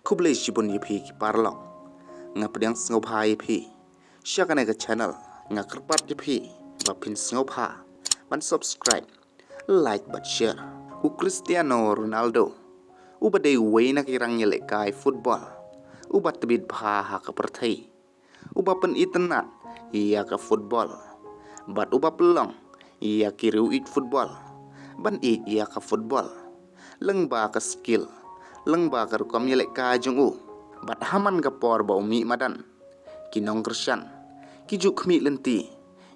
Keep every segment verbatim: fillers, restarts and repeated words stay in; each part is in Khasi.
Khublei shibun ïa phi ki paralok. Nga pdiang sngewbha ïa phi sha kane ka channel. Nga kyrpad ïa phi ba phin sngewbha ban subscribe, like bad share. U Cristiano Ronaldo, uba dei uwei na ki rangïalehkai football uba tbit bha ha ka pyrthei, uba pynitynnad ïa ka football bad uba pynlong ïa ki riew ïeit football ban ïeit ïa ka football lyngba ka skill, lyngba ka rukom ïalehkai jong u. Bad ha man ka por ba u mih madan, ki nongkyrshan ki ju khmih lynti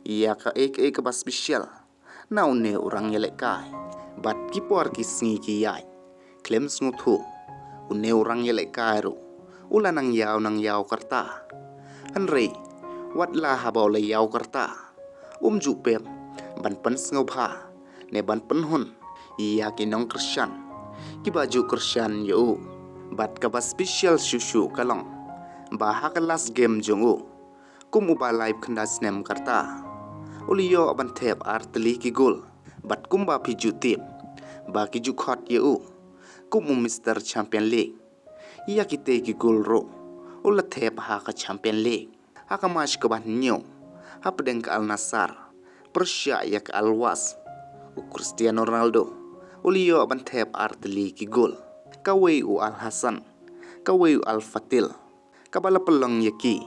ïa kaei kaei kaba special na une u rangïalehkai. Bad ki por ki sngi ki ïaid, khlem sngewthuh, une u rangïalehkai ruh u la nang ïaw nang ïaw ka rta. Hynrei wat la haba u la ïaw ka rta, um ju pep ban pynsngewbha ne ban pynhun ïa ki nongkyrshan kiba ju kyrshan ïa u. Bad kaba special shuh shuh ka long ba ha ka last game jong u kum uba laiphew khyndai snem ka rta, u la ïoh ban thep artylli ki goal. Bad kumba phi ju tip ba ki ju khot ïa u kum u Mister Champion League, ïa kitei ki goal ruh u la thep ha ka Champion League. Ha ka match kaba hynñiew hapdeng ka Al Nassr pyrshah ïa ka Al Wahs, u Cristiano Ronaldo u la ïoh ban thep artylli ki goal. Kawei u Al Hassan, kawei u Al Fatih, kaba la pynlong ïa ki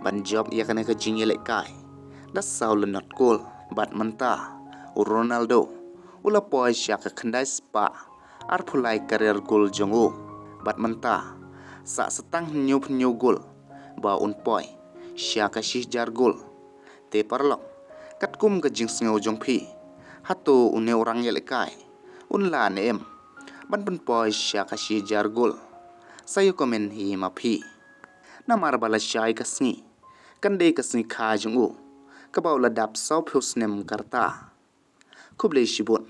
ban jop ïa kane ka jingïalehkai da saw lynot goal. Bad mynta u Ronaldo u la poi sha ka khyndai spah arphew lai career goal jong u. Bad mynta sa sa tang hynñiewphew hynñiew goal ba un poi sha ka shi hajar goal. Te paralok, katkum ka jingsngew jong phi, hato une u rangïalehkai un lah ne em ban pynpoi sha ka shi hajar goal? Sa ïa comment hi ma phi. Namar ba lashai ka sngi kan dei ka sngi kha jong u kaba u la dap sawphew snem ka rta. Khublei shibun.